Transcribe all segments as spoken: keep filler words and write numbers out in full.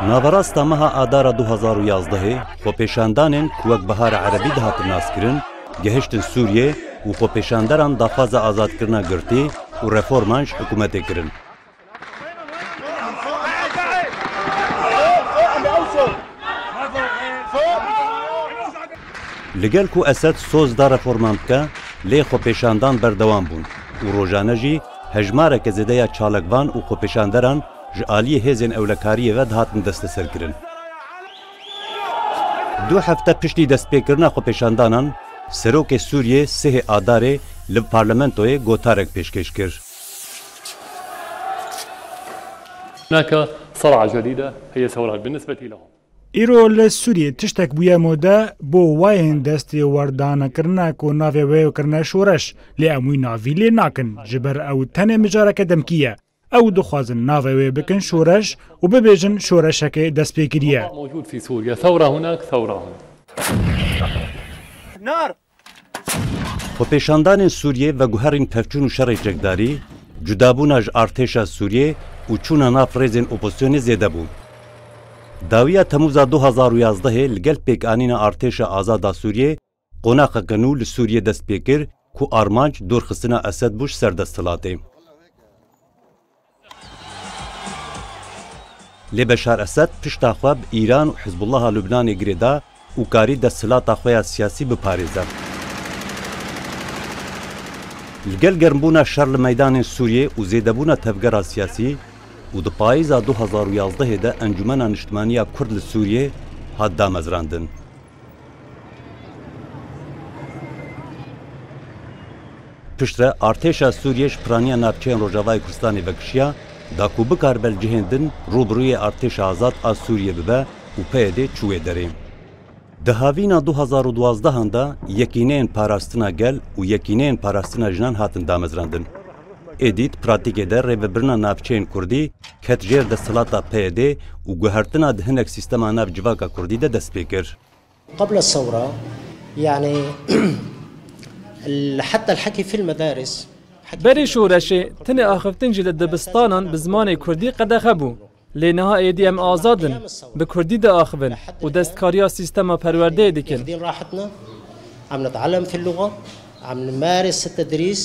Naverasta meha Adara du hezar û yazdehê, xwepêşandanên ku wek Bihara Erebî dihatin naskirin, gehiştin Sûriyê û xwepêşanderan daxwaza azadkirina girtî û reforman ji hikûmetê kirin. Li gel ku Esed soz da reforman bike, lê xwepêşandan berdewam bûn û rojane jî hejmareke zêde ya çalakvan û xwepêşanderan ji aliyê hêzên ewlekariyê ve dihatin desteserkirin. Du hefte piştî destpêkirina xwepêşandanan, Serokê Sûriyê sihê Adarê li parlamentoyê gotarek pêşkêş kir. هناك صرعة جديدة هي ثورة بالنسبة لهم. Îro li Sûriyê tiştek bûye mode bo wayên destê werdana kirine ku navê wê kirine şoreş, lê em wî navî lê nakin, ji ber ew tenê mijareke demkî ye. Ew dixwazin navê wê bikin şoreş û bibêjin şoreşekê dest pê kiriye. موجود في سوريا، ثورة هناك، ثورة هنا. Xwepêşandanên Sûriyê veguherîn pevçûn û şerê çekdarî, cudabûna ji artêşa Sûriyê û çûna nav rêzên opozisyonê zêde bû. Dawiya Temûza du hezar û yazdehê li gel pêkanîna Artêşa Azad a Sûriyê qonaxeke nû li Sûriyê dest pê kir ku armanc dûrxistina Esed bû ji ser desthilatê. Lê Beşar Esed pişta xwe bi Îran û Hizbullaha Lubnanê girêda û karî desthilata xwe ya siyasî biparêze. Li gel germbûna şer li meydanên Sûriyê û zêdebûna tevgera siyasî û di payîza du hezar û yazdehê de Encûmena Niştimanî ya Kurd li Sûriyê hat damezrandin. Piştre artêşa Sûriyê ji piraniya navçeyên Rojavayê Kurdistanê vekişiya, da ku bikaribe li cihên din rûbirûyê artêşa azad a Sûriyê bibe û P Y D çû wê derê. Di havîna du hezar û duwazdeh an de Yekîneyên Parastina Gel û Yekîneyên Parastina Jinan hatin damezrandin. Êdî di pratîkê de rêvebirina navçeyên Kurdî ket jêr desthilata P Y D û guhertina di hinek sîstema nav civaka Kurdî de dest pê kir. قبل الثورة، يعني، ال-، حتى الحكي في المدارس، حكي Berê şoreşê, tenê axiftin jî li dibistanan bi zimanê kurdî qedexe bû. Lê niha êdî em azad in, bi kurdî diaxivin û destkariya sîstema perwerdeyê dikin. ياخدين راحتنا، عم نتعلم في اللغة، عم نمارس التدريس،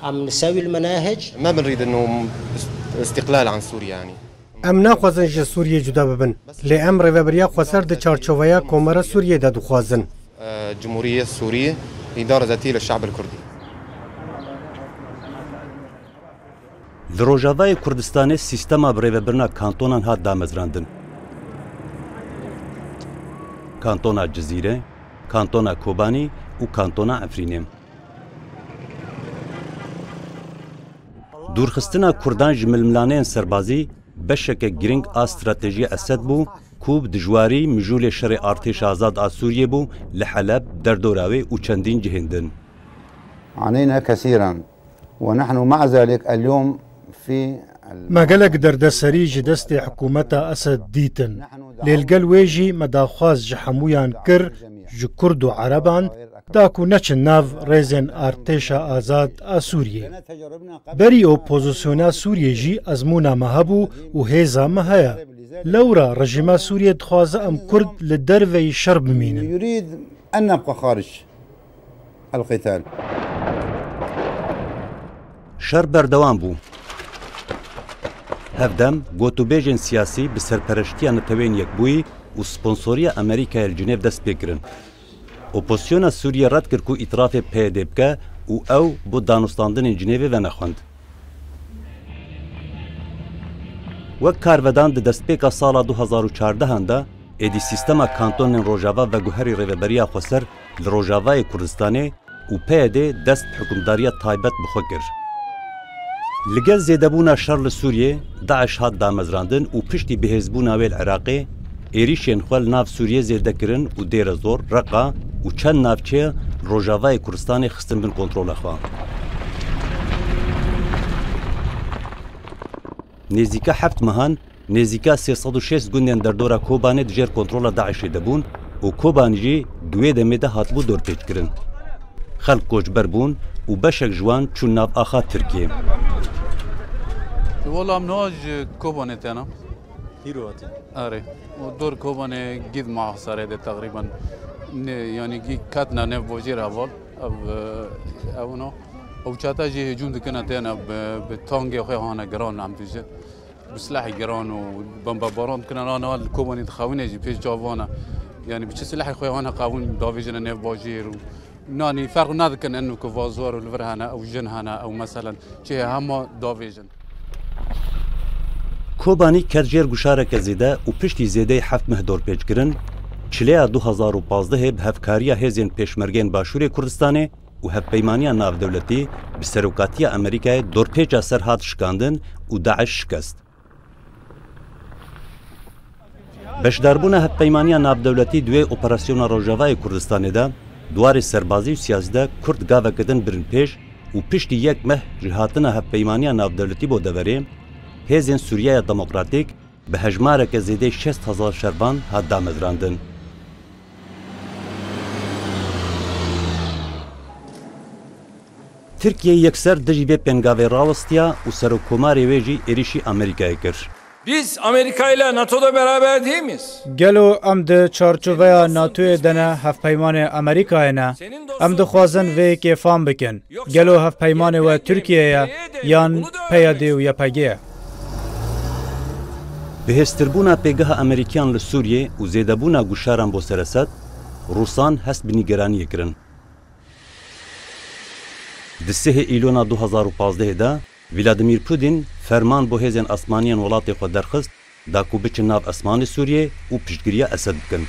عم نسوي المناهج. ما بنريد إنه است-، استقلال عن سوريا، يعني. Em naxwazin ji Sûriyê cuda bibin, lê em rêvebiriya xweser di çarçoveya Komara Sûriyê de dixwazin. جمهورية سورية، إدارة ذاتية للشعب الكردي. Li Rojavayê Kurdistanê sîstema bi rêvebirina kantonan hat damezrandin. Kantona Cizîre, Kantona Kobanî û Kantona Efrînê. Dûrxistina Kurdan ji milmilaneyên serbazî beşeke girîng a stratejiya Esed bû ku bi dijwarî mijûlê şerê artêşa azad a Sûriyê bû li Heleb, derdora wê û çendîn cihên din. عانينا كثيرا، ونحن مع ذلك اليوم في ال- Me gelek derdeserî ji destê hikûmeta Esed dîtin. Lê li gel wê jî me daxwaz ji hemûyan kir, ji Kurd û Ereban, da ku neçin nav rêzên artêşa azad a Sûriyê. Berî opozisyona Sûriyê jî ezmûna me hebû û hêza me heye. Lewra rejîma Sûriyê dixwaze em Kurd li derveyî şer bimînin. يريد أن نبقى خارج القتال. Şer berdewam bû. Hevdem, gotûbêjên siyasî bi serpereştiya Neteweyên Yekbûyî û sponsoriya Amerîkayê li Cinêv dest pê kirin. Opozisyona Sûriyê red kir ku îtirafê P Y D bike û ew bo danûstandinên Cinêvê venexwend. Wek karvedan di destpêka sala du hezar û çardehan de êdî sîstema kantonên Rojava veguherî rêveberiya xweser li Rojavayê Kurdistanê û P Y D dest bi hikûmdariya taybet bi xwe kir. Li gel zêdebûna şer li Sûriyê, DAIŞ hat damezrandin û piştî bihêzbûna wê li Iraqê, êrîşên xwe li nav Sûriyê zêde kirin û Dêrezor, Reqa û çend navçeya li Rojavayê Kurdistanê xistin bin kontrola xwe. Nêzîka heft mehan nêzîka sê sed û şêst gundên derdora Kobanê di jêr kontrola DAIŞê de bûn û Kobanî jî di wê demê de hatibû dorpêçkirin. Xelk koçber bûn û beşek ji wan çûn nav axa Tirkiyê. Wela em niha ji Kobanê têne. Erê. Û dor Kobanê gîd Mahsarê de teqrîben ne, yanî gî katna nev bojêr heval. Ev, e, ew no. Ew çata jî hicûm dikine têne bi, bi tangê xwe hane giran em dije. Bi silahê giran û bombebaran dikine, ana li Kobanê dixewine jî pêş çavana. Yanî bi çi silahê xwe hane qewin davêjine nev bajêr û nanî ferq nadikin eno ku vazwar û li vir hene, ew jin hene, ew meselen çi heye hema davêjin. Kobanî ket jêr guşareke zêde û piştî zêdeyî heft meh dorpêçkirin, çileya du hazar û pazdehê bi hevkariya hêzên pêşmergeyên Başûrê Kurdistanê û hevpeymaniya navdewletî bi serokatiya Amerîkayê dorpêça ser hat şikandin û DAIŞ şikest. Beşdarbûna hevpeymaniya navdewletî di wê operasyona Rojavayê Kurdistanê de, di warê serbazî û siyasî de Kurd gaveke din birin pêş û piştî yek meh ji hatina hevpeymaniya navdewletî bo deverê, hêzên Sûriyeya Demokratîk bi hejmareke zêdeyî şêst hezar şervan hat damezrandin. Tirkiye yekser dijî vê pêngavê rawestiya û Serokkomarê wê jî êrîşî Amerîkayê kir. Biz Amerika ile NATO'da beraber değil miyiz? Gelo em di çarçoveya NATO'yê de ne, hevpeymanê Amerîkayê ne? Em dixwazin vê yekê fam bikin. Gelo hevpeymanê we Tirkiye ye yan P Y D û Y P G ye? Bihêztirbûna pêgeha Amerîkiyan li Sûriyê û zêdebûna guşaran bo ser Esed, Rûsan hest bi nîgeraniyê kirin. Di sihê Îlona du hazar û pazdehê de Vladimir Putin ferman bo hêzên asmaniyên welatê xwe derxist, da ku biçin nav esmanê Sûriyê û piştgiriya Esed bikin.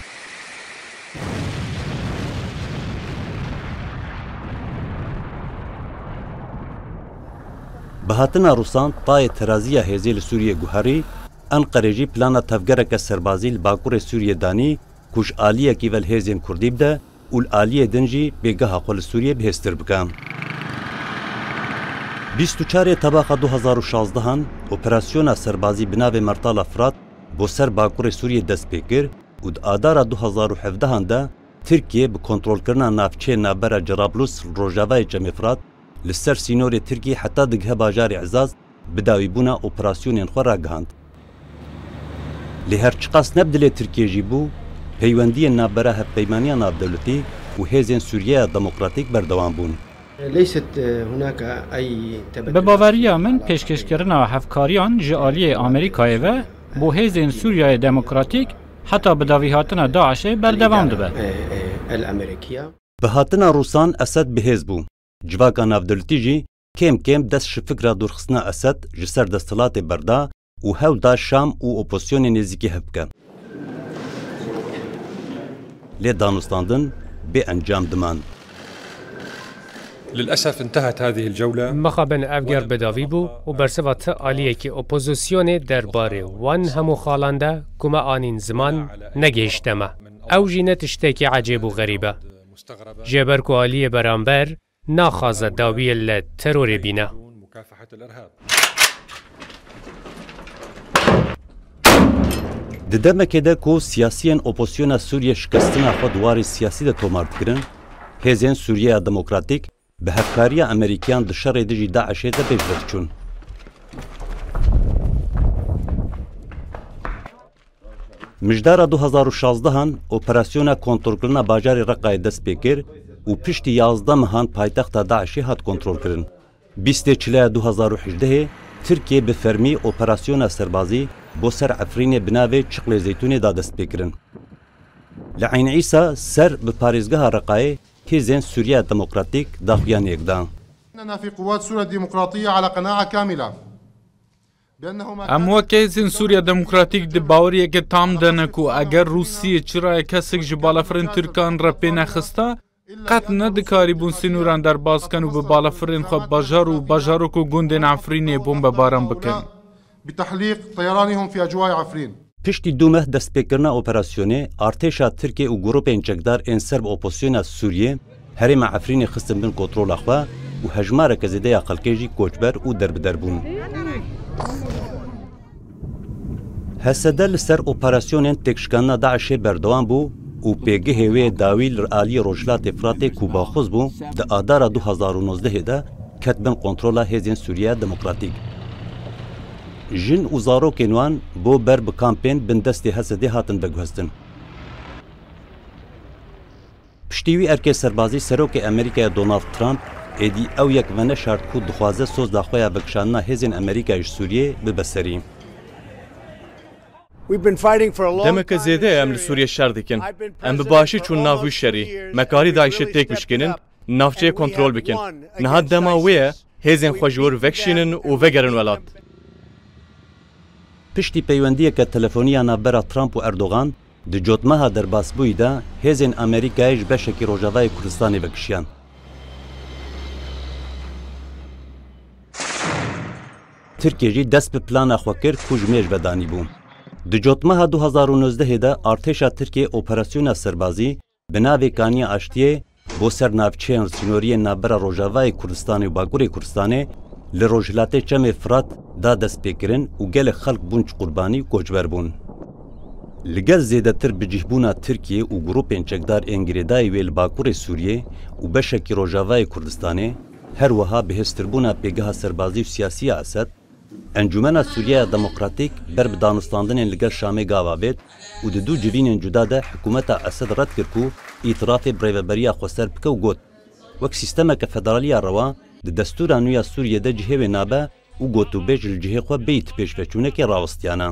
Bi hatina Rûsan tayê teraziya hêzê li Sûriyê guherî, Enqerê jî plana tevgereke serbazî li bakurê Sûriyê danî ku ji aliyekî ve li hêzên Kurdî bide û li aliyê din jî pêgeha xwe li Sûriyê bihêztir bike. Bîst û çarê Tebaxa du hazar û şazdehan operasyona serbazî bi navê Mertala Firat bo ser bakurê Sûriyê dest pê kir û di Adara du hazar û hevdehan de Tirkiye bi kontrolkirina navçeyê navbera Cerablus li rojavayê Çemê Firat li ser sînorê Tirkiyê heta digihe bajarê Ezaz bi dawîbûna operasyonên xwe ragihand. Lê her çiqas neb dilê Tirkiyê jî bû, peywendiyên navbera Hevpeymaniya Navdewletî û Hêzên Sûriyeya Demokratîk berdewam bûn. ليست هناك أي تبدلات. Bi baveriya min, pêşkêşkirina hevkariyan ji aliyê Amerîkayê ve bo Hêzên Sûriyeyê Demokratîk heta bidawîhatina DAIŞê berdewam dibe. الأمريكية. Bi hatina Rûsan Esed bihêz bû. Civaka navdewletî jî kêm kêm dest ji fikra dûrxistina Esed ji ser desthilatê berda û hewl da Şam û opozisyonê nêzîkî hev bike. Lê danûstandin bê encam diman. للأسف انتهت هذه الجولة. Mixabin ev ger bi davî bû û bersiva ti aliyekî opozisyonê derbarê wan hemû xalan de ku me anîn ziman negihişte me. Ew jî ne tiştekî ecêb û xerîb e. Ji ber ku aliyê beramber naxwaze dawiyê li terorê bîne. Di demekê de ku siyasiyên opozisyona Sûriyê şikestina xwe di warê siyasî de tomar dikirin, Hêzên Sûriyeya Demokratîk bi hevkariya Amerîkiyan di şerê dijî DAIŞê de pêş ve diçûn. Mijdara du hazar û şazdehan operasyona kontrolkirina bajarê Reqayê dest pê kir û piştî yazdeh mehan paytexta DAIŞê hat kontrolkirin. Bîstê çileya du hazar û hejdehê Tirkiye bi fermî operasyona serbazî bo ser Efrînê bi navê Çiqlê Zeytûnê da destpêkirin. Li Eyn Îsa ser bi parêzgeha Reqayê Hêzên Sûriya Demokratîk daxuyaniyek da. إننا في قوات سوريا الديمقراطية على قناعة كاملة بأنه ما Em كان wek Hêzên Sûriya Demokratîk di baweriyeke tam de ne ku eger Rûsiyê çirayê kesek ji balafirên Tirkan re pê nexista, qet nedikarîbûn sînoran derbas ken û bi balafirên xwe bajar û bajarok û gundên Efrînê bombebaran bikin. بتحليق طيرانهم في أجواء عفرين. Piştî du meh destpêkirina operasyonê, artêşa Tirkiyê û grûpên çekdar ên ser bi opozisyona Sûriyê herêma Efrînê xistin bin kontrola xwe û hejmareke zêde ya xelkê jî koçber û derbider bûn. H S D li ser operasyonên têkşikandina DAIŞê berdewam bû û pêgehê wê dawî li aliyê Rojhilatê Firatê ku baxuz bû, di Adara du hazar û nozdehê de ket bin kontrola Hêzên Sûriya Demokratîk. Jin û zarokên wan bo ber bi kampên bin destê Hesedê hatin veguhestin. Piştî wî erkê serbazî, Serokê Amerîkayê Donald Trump êdî ew yek veneşart ku dixwaze soza xwe ya vekişandina hêzên Amerîkayê ji Sûriyê bibe serî. Demeke zêde ye em li Sûriyê şer dikin. Em bi başî çûn nav wî şerî. Me karî DAIŞê têk bişkînin, navçeyê kontrol bikin. Niha dema wê ye hêzên xwe ji wir vekişînin û vegerin welat. Piştî peywendiyeke telefonî ya navbera Trump û Erdogan, di cotmeha derbasbûyî de hêzên Amerîkayê ji beşekî rojavayê Kurdistanê vekişiyan. Tirkiye jî dest bi plana xwe kir ku ji mêj ve danîbû. Di cotmeha du hezar û nozdehê de artêşa Tirkiyê operasyona serbazî bi navê Kaniya Aştiyê bo ser navçeyên sînoriyên navbera Rojavayê Kurdistanê û Bakurê Kurdistanê li rojhilatê Çemê Firat da destpêkirin û gelek xelk bûn ji qurbanî û koçber bûn. Li gel zêdetir bicihbûna Tirkiyê û grûpên çekdar ên girêdayî wê li Bakurê Sûriyê û beşekî Rojavayê Kurdistanê, her wiha bihêztirbûna pêgeha serbazî û siyasî ya Esed, Encûmena Sûriyeya Demokratîk ber bi danûstandinên li gel Şamê gava vêt û di du civînên cuda de hikûmeta Esed red kir ku îtirafê bi rêveberiya xweser bike û got, wek sîstemeke federalî ya rewa di destûra nû ya Sûriyê de cihê wê nabe û gotûbêj li cihê xwe bêyî ti pêşveçûnekê rawestiyane.